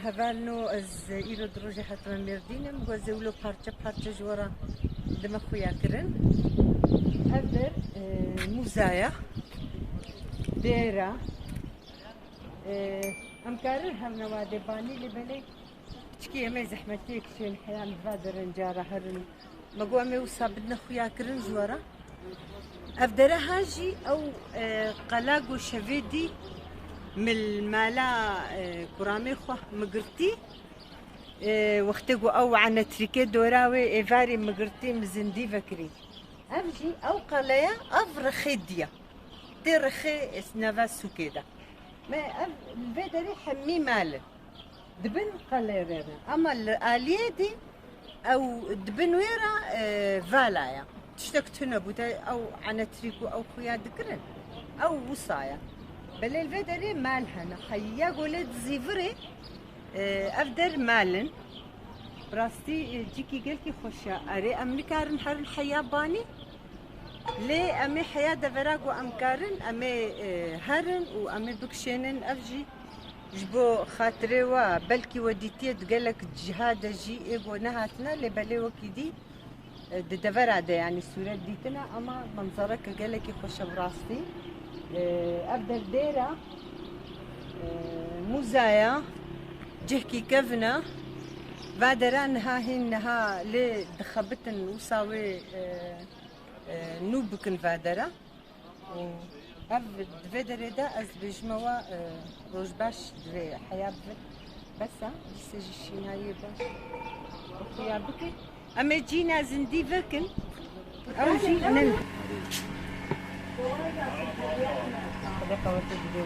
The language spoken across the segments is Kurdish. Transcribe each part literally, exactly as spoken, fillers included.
Hevalno, ez îro di rojê hatime Mêrdîn, em got ez ê wilo parçe parçe ji we re dime xuya kirin. Ev der, e, mûza ye, dêr e. E, em karin hevne wadê banî, lê belê piçkî em ê zehmetiyê kişên heya li va derin cara herin. Me got em ê wisa bidine xuya kirin ji we re. Ev dere ha jî ew, e, qela ku şevê dî min li mala, e, kuramê xwe min girtî. E, wextê ku ew enetrîkê dora wê êvarî min girtî, min zindî vekirî. Ev jî ew qeleya ev rexê diya. Tê rexê nava sûkê de. Me ev li vê derê hemî mal in. Di bin qelê re ne. Ama li aliyê dî ew di bin wê re, e, vala ye. Tiştek tune bû te ew enetrîk û ew xuya dikirin. Ew wisa ye. Belê li vê derê mal hene. Heya golê di zîvirê, e, ev der mal in. Bi rastî, e, cîkî gelkî xweş e. Erê, em nikarin herin heya banî. Lê em ê heya devera ku em karin, em ê, e, herin û em ê bikişênin. Ev jî ji bo xatirê we, belkî we dîtiye di gelek ciha de jî ê ku nehatine, lê belê wekî dî, e, di devera de, yanî sûret dîtine, ama menzereke gelekî xweş e bi rastî. E, ev der dêr e, e, mûza ye, cihkî kevin e. Va dera niha hîn niha lê dixebitin, wisa wê, e, e, nû bikin va dera. Û ev di vê derê de ez dibêjime we, e, roj baş divê heya bivin. Bes e, dîse jî şînayê baş xuya bike. Em ê cîna zindî vekin. Ew jî nin. Xwedê qewete bide.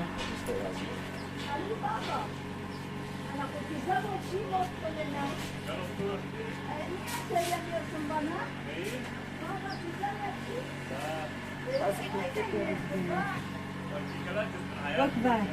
Bak ben.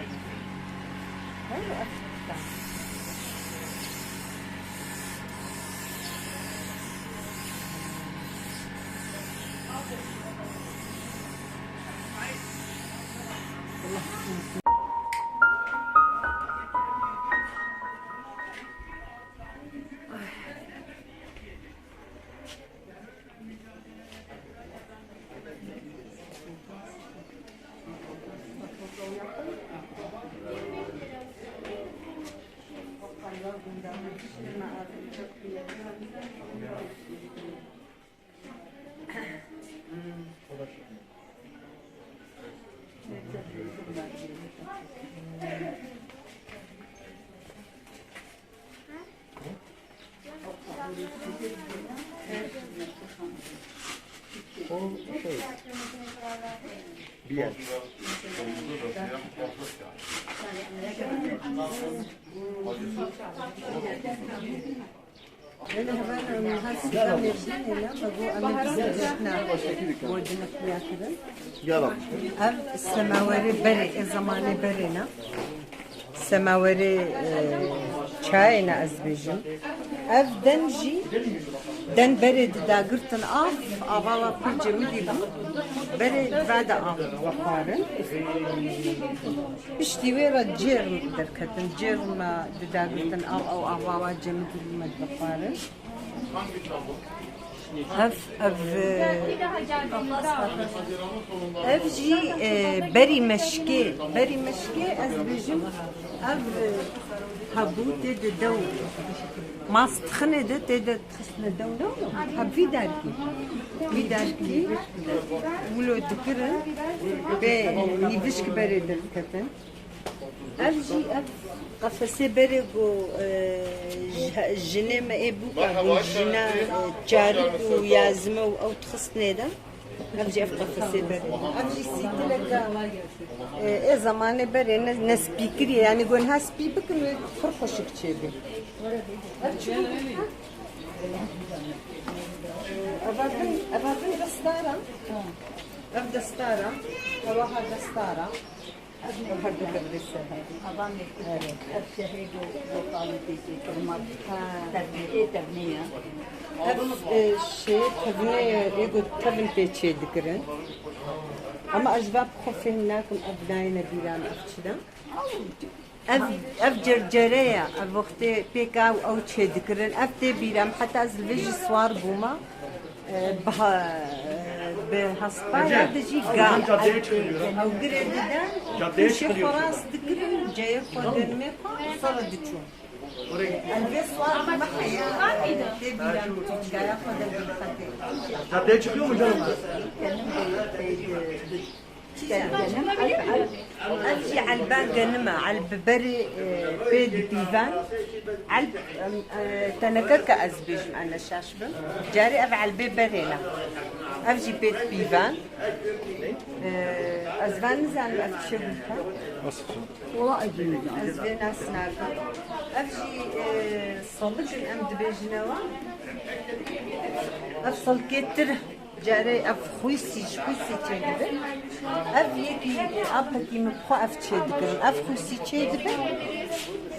O şey. Bir yer. Belê hevalno, em niha sîda Mêrdînê ne, me got em ê bi zindiştina godinê xuya kirin. Ev semawerê berê, ê zemanê berê ne. Semawerê, e, çayê ne ez bêjim. Ev den jî, den berê didagirtin av, ava wa pir cemidî bû. Berê va de av dixwarin. Piştî wê re cêr derketin. Cêr me didagirtin av, ew ava wa cemidî bû me dixwarin. Ev, ev, e, ev jî, e, berî meşkê, berî meşkê ez dibêjim, ev, e, hebû tê de dew, mast dixine de tê de dixistine dew, ne wilo? Ha, vî derkî, vî derkî wilo dikirin, bê nîvişk berê derdiketin. Ev jî ev qefesê berê ku, e, ji-, jinê me ê bûka bûn jina, e, çarik û yazime û ew dixistnê de. Ev jî ev qefesê berê. Ev jî sîtileke, e, ê zemanê berê ne, ne spî kiriye. Yanî ku niha spî bikin wê pir xweşik çêbe. Ev çi? Eva bin, eva bin destara. Ev destara. Ewa ha destara. Her du tevlê ser. Ev şehê go, go kalê tê tê kirmat. Ha. Tevnê, ê tevnê ya. Ev, e, şey, tevnê, ê go tevn pê çê dikirin. Ama ez va bi xwe fêhm nakim, ev nayêne bîra min, ev çi de? Ew, Ev, ev cercere ye, ev wextê pêka ew çê dikirin. Ev tê bîra min, heta ez li vê jî siwar bûma. E, bi ha-, bi hespaya de jî ga. Ew girê dide, pêşê xwe rast dikirin, ceyê xwe, genimê xwe, sere diçûn. Ev vê siwar bûma heya, tê bîra min, gaya xwe de bi xetê. Genim, e, e, Ev jî elba genim e, elb berê, e, pê dipîven. Elb, em, e, teneke ke ez bêjim, ene şaş bim. Carê ev elbê berê ne. Ev jî pê dipîven. E, ez van nizanim ev çi bû. Wala ez jî nizanim. Ez vê nas nakim. Ev jî, e, salig in em dibêjine wan. Ev salikêtir. Carê ev xwîsî, ji xwîsî çêdibe. Ev yekî apekî min bi xwe ev çêdikirin. Ev xwîsî çêdibe.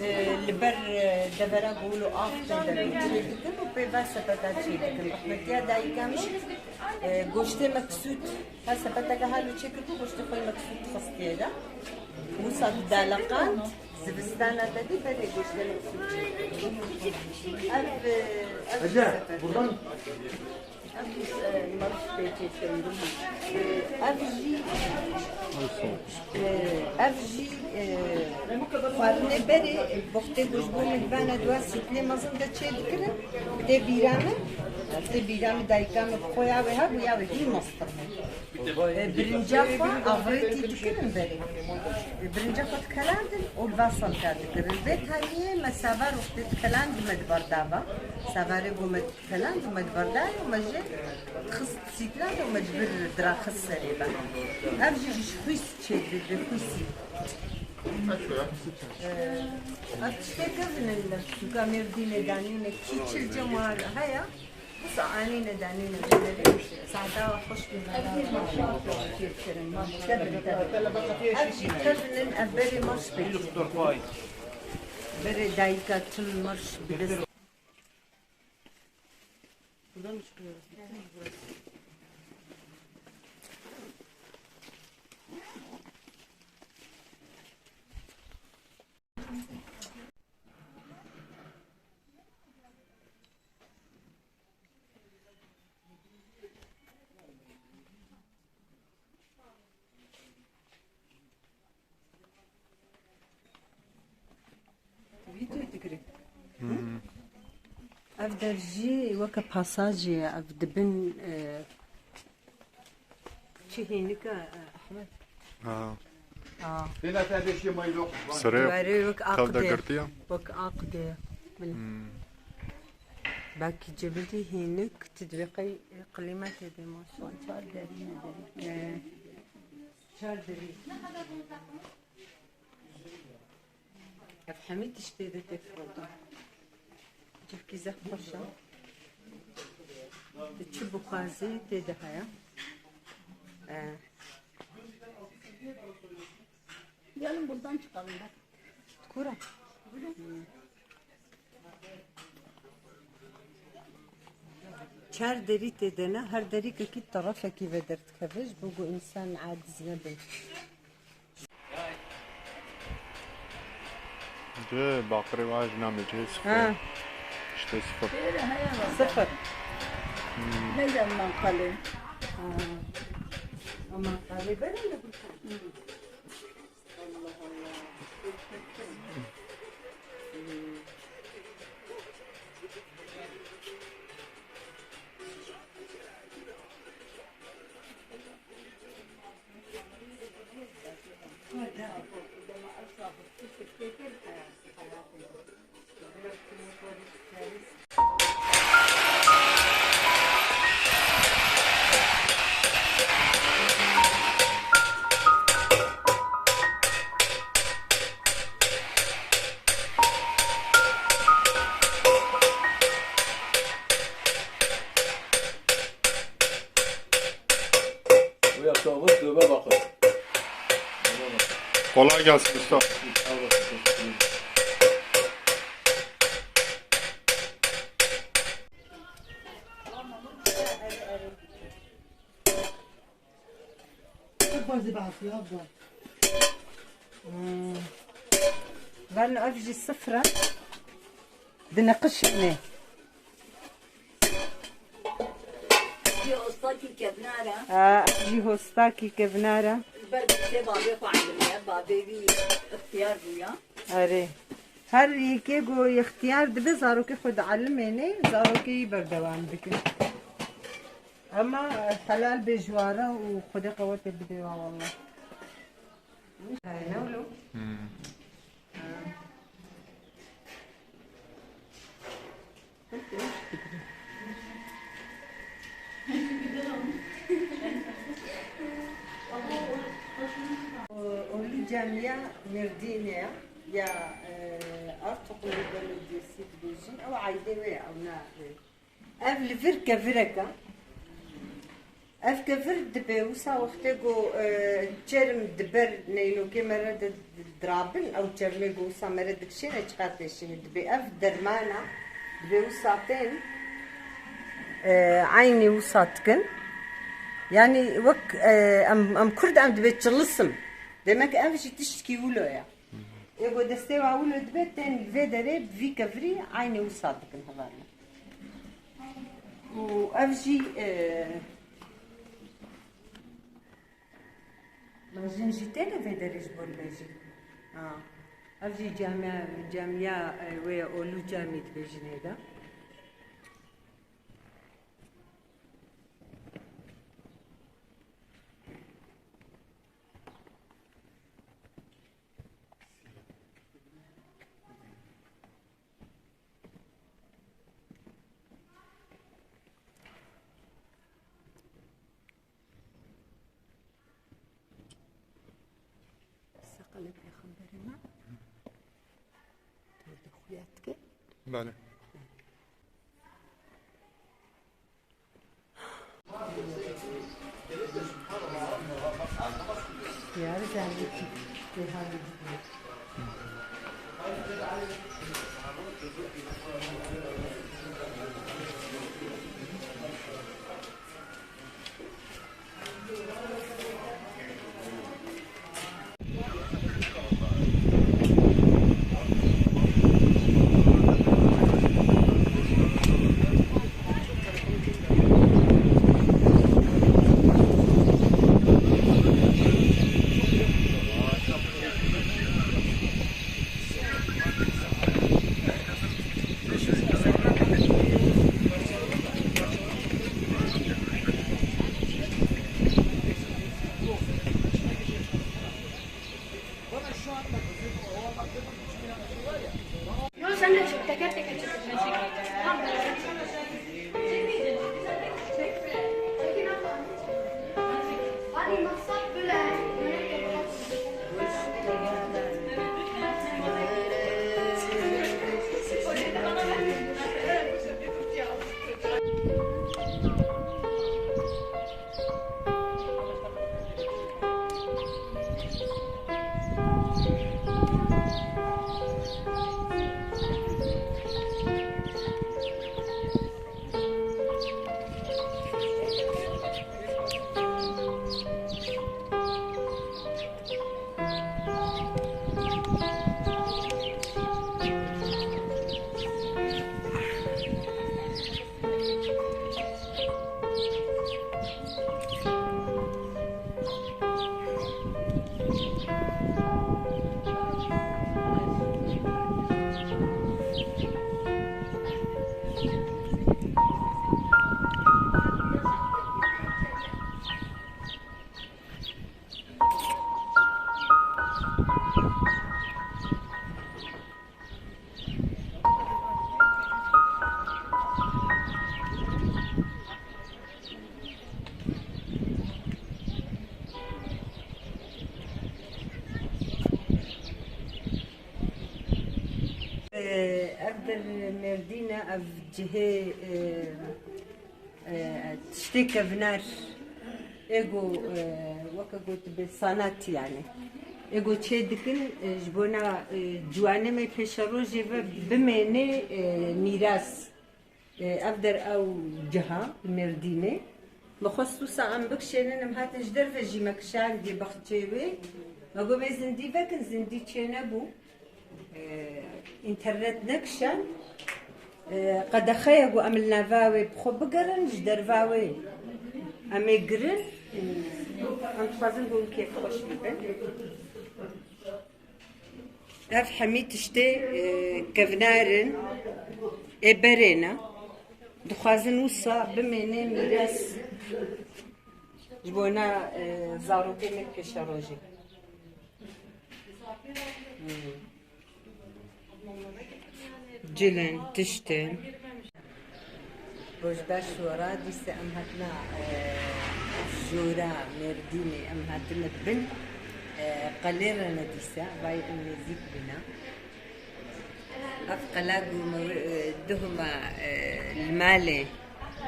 E, li ber, e, devera gol û av tê de çêdikin û pê ve sepeta çêdikin. Rehmetiya dayika min, e, goştê meksût, her sepeteke halo çêkiribû, goştê xwe meksût dixistiye de. Wisa didaleqand, zivistana te dî berê goştê meksût çêdikin. Ev, e, ev sepet. Ev jî, e, ev jî, e, xwarinê berê, boxtê goşbû min vana dua sîtlê mezin de çê dikirin. Tê bîra min, tê bîra min dayika min bi xwe ya wê hebû, ya wê hîn mestir bû. E, birinca xwe aviretî dikirin berê. E, birinca xwe dikelandin û li va salka dikirin. Vê taniyê me savar wextê dikelandin me di berdava. Savarê ku me Kelan û me di berdayê û me jê xist sîklan û me ji vir diraxist serê be. Ev jî ji xwîs çê dibe, xwîsî. Ee, ev tiştê kevin in li sûka Mêrdînê danîne, kî çil cem heye, wisa anîne danîne ji derê. Saeta we xweş be. Ev jî kevin in, ev berê marş pêkê. Berê dayika çil marş bi dest. Buradan mı çıkıyoruz? Bitti mi burası? Vîdeo digire. Hmm. Ev dev jî weke pasajê ye, ev dibin, e, çi hênik e, e, Ehmed? Ha. Ha. Têna te dê şiyê mayî lok. Serê were wek aqdê. Girtiye. Wek aqdê. Bil. Hmm. Belkî cebidî hênik, tu divê qey qilîme tê dê maşallah. Çar derî ne derî. E. Çar derî. Ev hemî tiştê de tê firotin. Civkî zehf xweş e. Tu çi bixwazî tê de heye. E. Gelin buradan çıkalım bak. Kura? Çar derî tê de ne, her derîkekî terefekî ve derdikeve, ji bo ku însan aciz nebe. Cê baqirê wa jina min cê sifir. Ha. İşte sifir. Sifir. Hmm. Ne zaman kalın? Ha. Ama kalın ben de. Kolay gelsin usta. Çok fazla bahsi abla. Hmm. Herin ev jî sifre. Dineqişinê. Jî hostakî kevnar e. Ha, ev jî hostakî kevnar e. Li ber destê babê xwe elimiye. Babê wî ixtiyar bûya. Erê. Her yekê ku ixtiyar dibe, zarokê xwe dielimêne, zarokê wî berdewam dike. Ema helal bê ji wara û Xwedê qewetê bide wa wallah. Hay, ne wilo? Hmm. Ha. Olû camiya Mêrdînê ya, ya, e, Artuklu Belediyesî dibêjin, ew aîdê wê ye, ew ne, e, ev li vir kevirek e. Ev kevir dibe wisa wextê ku, e, çerm di ber neynokê me re di, di, dirabin, ew çermê ku wisa me re dikişêne çiqas têşînê dibe. Ev derman e, dibe wisa tên, e, eynî wisa dikin. Yanî wek, e, em, em Kurd em dibe çilisim. Demek ev jî tiştkî wilo ye. Ê ku destê wa wilo dibe tên li vê derê bi vî kevirî eynî wisa dikin hevalno. Û ev jî, e, mejin jî têne vê derê ji bo li bejî. Ha. Ev jî camiya, camiya, e, wê ye, Olû Camî dibêjinê de. Seqelê pêxemberê me. Tu dê xuya dike? Belê. Yo, sen de çık, teker teker çık. Hadi maksat böyle. Ev der Mêrdîn e, ev cihê, e, e, tiştê kevner, ê ku, e, weke gotibe sanat yani. Ê ku çê dikin, e, ji bona, e, ciwanê me pêşerojê ve bimêne, e, mîras. E, ev der ew ciha, Mêrdînê. Me xwest wisa em bikişênin, em hatin ji derve jî me kişandiye baxçeyê wê. Me got, "Bê zindî vekin", zindî çênebû. Ee, Înternet nekişen, ee, qedexeya ku em li nava wê bi xwe bigerin, ji derva wê em ê girin, ee, em dixwazin ku em kêfxweş bibin. Ev hemî tiştê, ee, kevnar in, ê berê ne. Dixwazin wisa bimêne mîres ji bona, ee, zarokê me pêşerojê. Hmm. Cilên, tiştên. Rojbaş wera dîse em hatina, e, jora Mêrdînê em hatine bin, e, qelê re ne dîse, vay em nêzîk bîne. Ev qela ku me, e, duhuma, e, li malê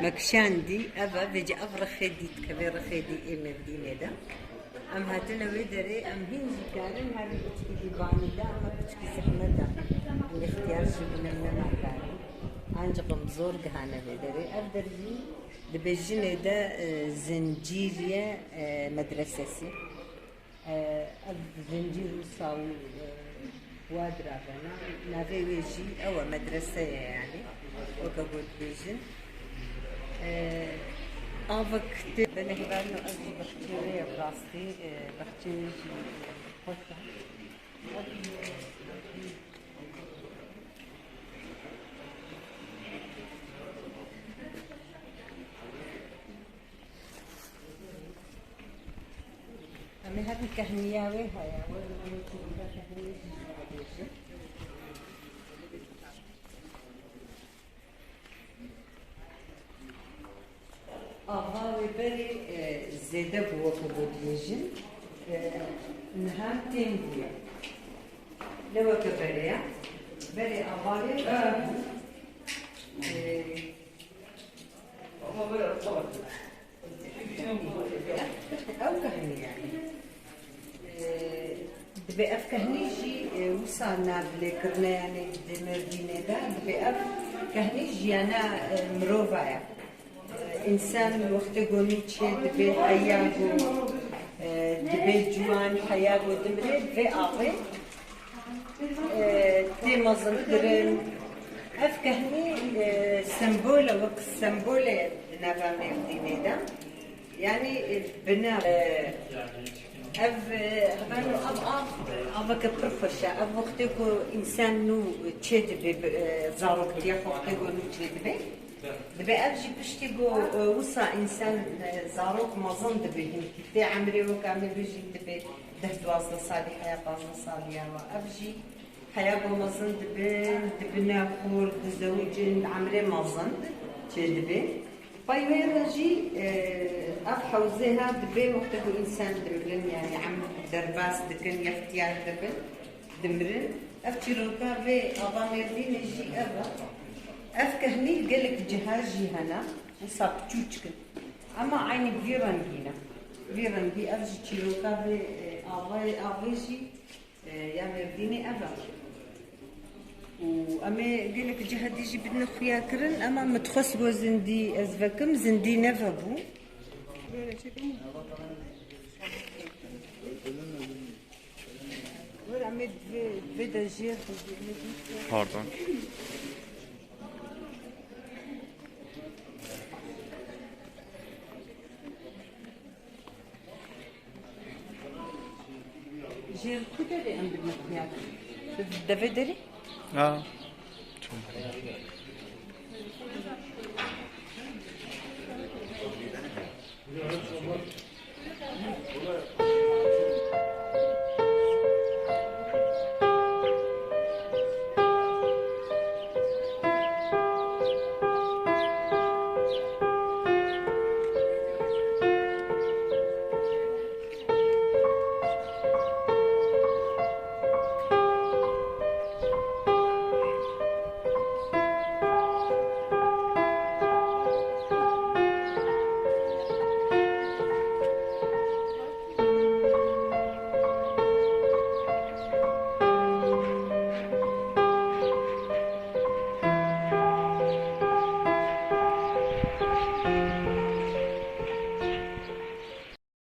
me kişandî, ev e, vêca ev rexê dî dikeve rexê dî ê Mêrdînê de. Em hatine wê derê, em hîn jî karin her piçkî dî banî de, ama piçkî zehmet e. Em îxtiyar jî bûne, em nema karin. Ancaq em zor gihane vê derê. Ev der jî dibê jinê de, e, zincîrê, e, medresesî. E, ev zincîr wisa û, e, wa dirabena. Navê wê jî ew e, medrese ye yanî. Weke ku dibêjin. E, avik tê benê hevalno, ev jî bexçê wê ye bi rastî. E, bexçê wê jî xweş e. Em ê herin kehniya wê heye, werin em ê çîroka kehniyê jî ji we bêjin. Ava wê berê, e, zêde bû, weke ku dibêjin, e, niha têm bûye. Ne weke berê ye. Berê ava wê bû. E, Ew kehnî yani. Ee, dibê ev kehnî jî, e, wisa nav lê kirine yani di Mêrdînê de. Dibê ev kehnî jiyana, e, mirova ye. E, însan wextê ku nû çê dibê, heya ku, e, dibê ciwan, heya ku dimrê, divê avê e, tê mezinkirin. Ev kehnî, e, sembol e, wek sembol e di nava Mêrdînê de. Yanî, e, bine, e, ev, e, hevalno, ev av, aveke pir xweş e. Ev wextê ku însan nû çê dibe, bi, e, zaroktiya xwe wextê ku nû çê dibe. Dibe ev jî piştî ku, e, wisa însan, e, zarok mezin dibe, hinkî tê emrê weka me bêjin dibe deh duwazdeh salî heya, pazdeh salî ya wa. Ev jî heya ku mezin dibin, dibine xort, dizewicin, emrê mezin çêdibe. Pey wê re jî, e, ev hewzê ha dibe wextê ku însan dimirin, yani em derbas dikin, yextiyar dibin. Dimirin. Ev çîroka vê ava Mêrdînê jî ev e. Ev kehnî gelek ciha jî hene, wisa piçûçik in. Ema eynî vî rengî ne. Vî rengî ev jî çîroka vê, e, avayê, avê jî, e, ya Mêrdînê ev e. Û em ê gelek ciha dî jî bidine xuya kirin, ema min dixwest ku zindî ez vekim, zindî nevebû. Pardon. Ji ku derê em bidin xuya? Devê derê? Ha.